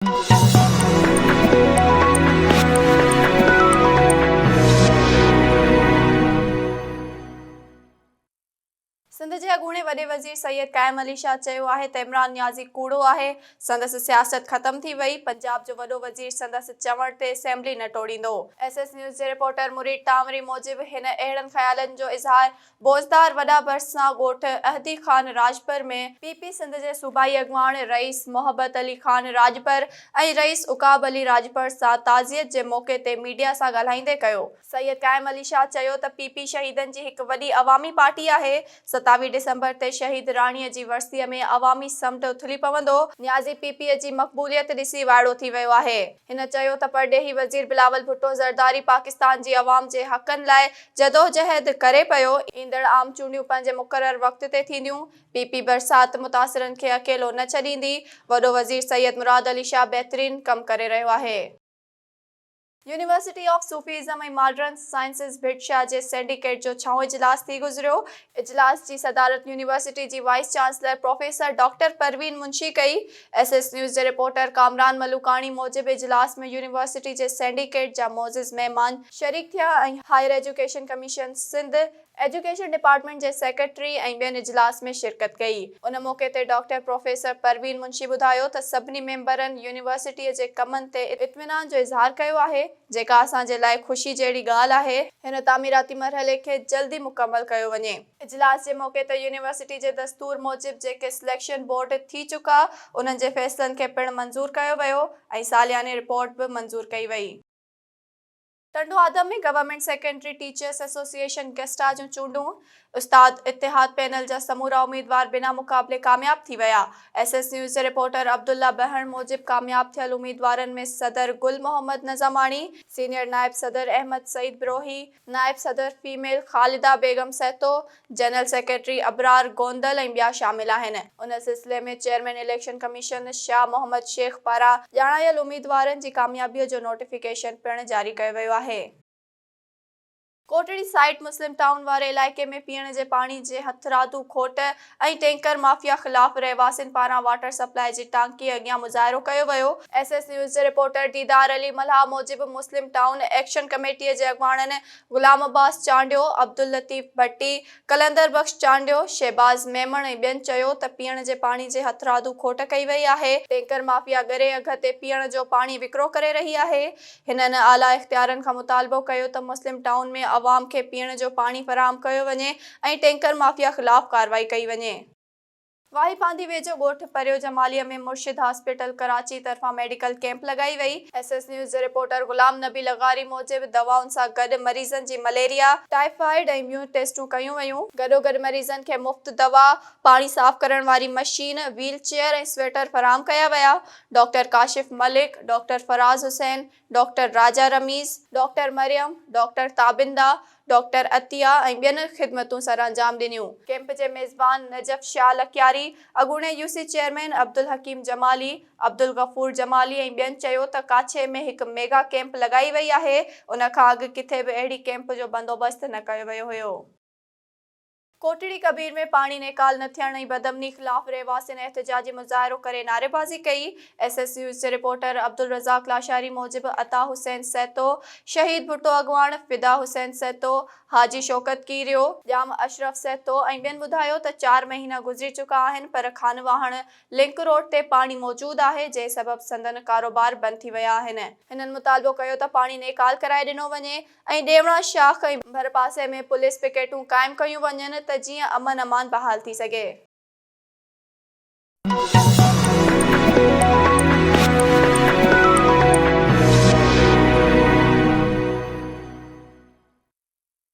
سنڌ جي اڳوڻي وڏي وزير سيد قائم علي شاهه چيو آهي ته عمران نيازي ڪوڙو آهي، سندس سياست ختم ٿي وئي، پنجاب جو وڏو وزير سندس چوڻ تي اسيمبلي نه ٽوڙيندو. ايس ايس نيوز جي رپورٽر مريد ٽانوري موجب هن اهڙن خيالن جو اظهار بوزدار وڏا ڀرسان ڳوٺ احدي خان راڄپر ۾ پي پي سنڌ جي صوبائي اڳواڻ رئيس محبت علي خان راڄپر ۽ رئيس عقاب علي راڄپر سان تعزيت جي موقعي تي ميڊيا سان ڳالهائيندي ڪيو. سيد قائم علي شاهه چيو ته پي پي شهيدن جي هڪ وڏي عوامي پارٽي آهي، 27 ڊسمبر تي شهيد راڻي جي ورسي ۾ عوامي سمنڊ اٿلي پوندو، نيازي پي پي جي مقبوليت ڏسي وائڙو ٿي ويو آهي. هن چيو ته پرڏيهي وزير بلاول ڀٽو زرداري پاڪستان جي عوام جي حقن لاء جدوجهد ڪري پيو، ايندڙ عام چونڊيون پنهنجي مقرر وقت تي ٿينديون، پي پي برسات متاثرن کي اڪيلو نه ڇڏيندي، وڏو وزير سيد مراد علي شاهه بهترين ڪم ڪري رهيو آهي. University of Sufism ۽ modern sciences Bhit Shah جي سينڊيڪيٽ جو ڇهون اجلاس ٿي گذريو، اجلاس جي صدارت يونيورسٽي جي vice chancellor professor doctor Parveen Munshi ڪئي. ايس ايس نيوز جي رپورٽر ڪامران ملوڪاڻي موجب اجلاس ۾ يونيورسٽي جي سينڊيڪيٽ جا معزز مهمان شريڪ ٿيا ۽ higher education commission Sindh, education department جي سيڪريٽري ۽ ٻين اجلاس ۾ شرڪت ڪئي. ان موقعي تي ڊاڪٽر پروفيسر پروين منشي ٻڌايو ته سڀني ميمبرن يونيورسٽي جي ڪمن تي اطمينان جو اظهار ڪيو آهي. جيڪا اسان جي لاء خوشي جهڙي ڳالهه آهي. هن تعميراتي مرحلي کي جلدي مڪمل ڪيو وڃي. اجلاس جي موقعي تي يونيورسٽي جي دستور موجب جيڪي سليڪشن بورڊ ٿي چڪا انهن جي فيصلن کي پڻ منظور ڪيو ويو ۽ سالياني رپورٽ به منظور ڪئي وئي. Tando Adam ۾ government secondary teachers association گسٽا جون چونڊون، استاد اتحاد پينل جا سمورا اميدوار بنا مقابلي ڪامياب ٿي ويا. ايس ايس نيوز جي رپورٽر عبدالله بهڻ موجب ڪامياب ٿيل اميدوارن ۾ صدر گل محمد نظاماڻي، سينيئر نائب صدر احمد سعيد بروهي، نائب صدر female Khalida Begum Sahito, general secretary Abrar Gondal ۽ ٻيا شامل آهن. ان سلسلي ۾ chairman election commission Shah Muhammad Shaikh پاران ڄاڻايل اميدوارن جي ڪاميابي جو نوٽيفڪيشن پڻ جاري ڪيو ويو آهي. ڪوٽڙي سائيٽ مسلم ٽائون واري علائقي ۾ پيئڻ جي پاڻي جي هٿرادو کوٽ ۽ ٽينڪر مافيا خلاف رهواسين پاران واٽر سپلاء جي ٽانڪي اڳيان مظاهرو ڪيو ويو. ايس ايس نيوز جي رپورٽر ديدار علي ملاح موجب مسلم ٽائون ايڪشن ڪميٽي جي اڳواڻن غلام عباس چانڊيو، عبداللطيف ڀٽي، قلندر بخش چانڊيو، شهباز ميمڻ ۽ ٻين چيو ته پيئڻ جي پاڻي جي هٿرادو کوٽ ڪئي وئي آهي، ٽينڪر مافيا ڳري اگهه تي پيئڻ جو پاڻي وڪرو ڪري رهي آهي، هنن اعليٰ اختيارن کان مطالبو ڪيو ته مسلم ٽائون ۾ عوام کي پيئڻ جو پاڻي فراهم ڪيو وڃي ۽ ٽينڪر مافيا خلاف ڪارروائي ڪئي وڃي. واهي پانڌي ويجهو ڳوٺ پريو جمالي ۾ مرشد هاسپيٽل ڪراچي طرفان ميڊيڪل ڪئمپ لڳائي وئي. ايس ايس نيوز جي رپورٽر غلام نبي لغاري موجب دوائن سان گڏ مريضن جي مليريا، ٽائيفائيڊ ۽ ٻيون ٽيسٽون ڪيون ويون، گڏوگڏ مريضن کي مفت دوا، پاڻي صاف ڪرڻ واري مشين، ويل چيئر ۽ سويٽر فراهم ڪيا ويا، doctor Kashif Malik, doctor Faraz Hussain, doctor Raja Rameez, doctor Maryam, doctor Tabinda, doctor Atiya ۽ ٻين خدمتون سرانجام ڏنيون. ڪئمپ جي ميزبان نجف شاهه لڪياري، اڳوڻي U C chairman Abdul Hakeem Jamali, Abdul Ghafoor Jamali ۽ ٻين چيو ته ڪاڇي ۾ هڪ ميگا ڪئمپ لڳائي وئي آهي، ان کان اڳ ڪٿي به اهڙي ڪئمپ جو بندوبست نه ڪيو ويو هيو. ڪوٽڙي ڪبير ۾ پاڻي نيڪال نه ٿيڻ ۽ بدامني خلاف رهواسين احتجاجي مظاهرو ڪري نعريبازي ڪئي. ايس ايس نيوز جي رپورٽر عبدالرزاق لاشاري موجب عطا حسين سهتو، شهيد ڀٽو اڳواڻ فدا حسين سهتو، حاجي شوڪت ڪيريو، ڄام اشرف سهتو ۽ ٻين ٻڌايو ته چار مهينا گذري چڪا آهن پر خانواهڻ لنڪ روڊ تي پاڻي موجود آهي جنهن سبب سندن ڪاروبار بند ٿي ويا آهن. هنن مطالبو ڪيو ته پاڻي نيڪال ڪرائي ڏنو وڃي. ۽ ڏيوڻا شاخ ۽ ڀرپاسي ۾ پوليس پڪيٽون قائم ڪيون وڃن ته جيئن امن امان بحال ٿي سگهي.